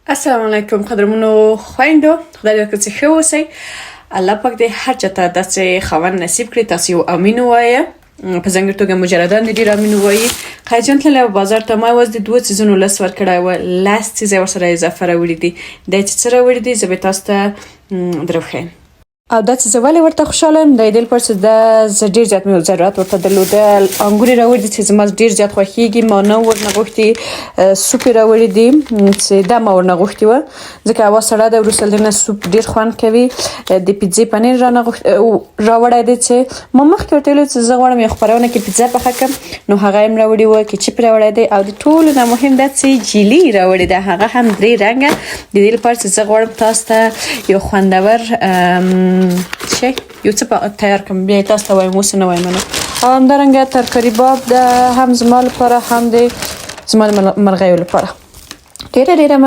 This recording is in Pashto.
السلام علیکم قدرمنو خويندو، خدای دې وکړي چې ښه اوسئ. الله پاک دې هر چاته داسې خاوند نصیب کړي. تاسو یو امین ووایه، په ځانګړي توګه مجردان دې ډېر امین ووایي. خیرجان تللی و بازار ته، ما یوازې د دوو څیزونو لس ورکړی و، لس څیزه یې ورسره اضافه راوړي دي. دی چې څه راوړي دي، زه به یې تاسو ته دروښیم. او دا چې زه ولې ورته خوشحاله یم، د دې لپاره چې دا زه ډېر زیات مې ضرورت ورته درلوده. انګور یې راوړي دي چې زما ډېر زیات خوښېږي، ما نه ورنه غوښتي. سوپ یې راوړي دي چې دا ما ورنه غوښتي وه، ځکه هوا سړه ده، وروسته له دې نه سوپ ډېر خوند کوي. د پیتزې پنیر رانه غوښت راوړی دی چې ما مخکې ورته ویلي چې زه غواړم یو خپرونه کې پیتزا پخه کړم، نو هغه یې هم راوړي وه. کیچپ راوړی دی او د ټولو نه مهم دا چې جیلي راوړې ده، هغه هم درې رنګه، د دې لپاره چې زه غواړم تاسو ته یو خوندور شی یو څه تیار کړم، بیا یې تاسو ته وایم، اوس نه وایم. نو او همدارنګه ترکاري باب ده، هم زما لپاره هم د زما د مرغیو لپاره. ډېره ډېره.